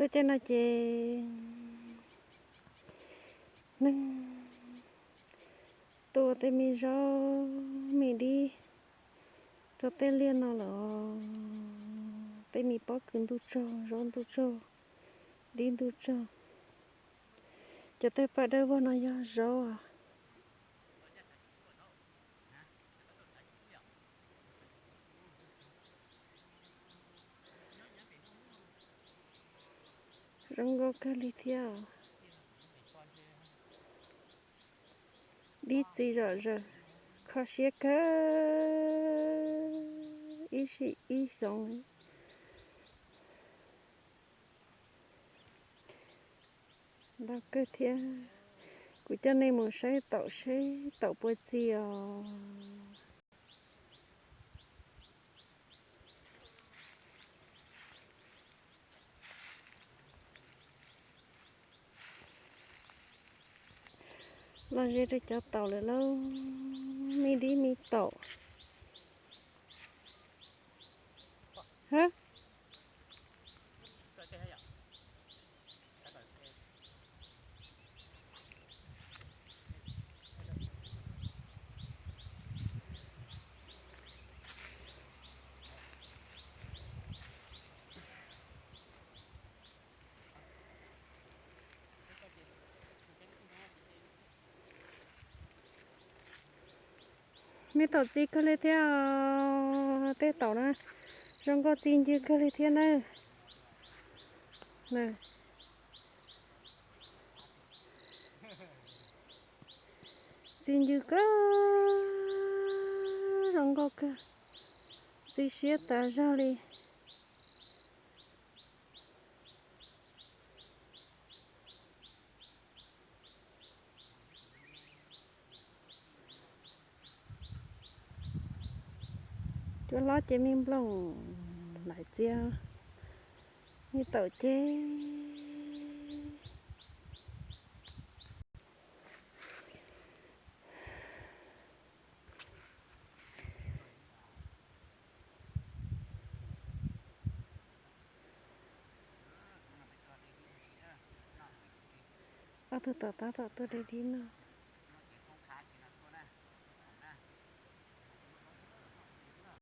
Lub caij no ces neeg tuaj ua tej me zaub me dib rau tej liaj no lawm. Tej me pob kws ntuj tsaug, zaub ntuj tsaug, dib ntuj tsaug. Cov tawg paj dawb vog no yog zaub. Zoo nkauj kawg li thiab. Dib txiv zom zaws, kho siab kawg, ib sim ib xyoo. Ntau kawg thiab. Kuv coj nej mus saib taum seb taum puas txi os. Los ze rau cov taum lawm lauj, me dib me taum. Me taum txi kawg li thiab. Tej taum na zoo nkauj txi ncw kawg li thiab na. Txi ncw kawg, zoo nkauj kawg, txi siab tas zog li. Cua hlob ces me nplooj lais txiab, me taum ces ob tug tom tab tom tuaj de dib noj.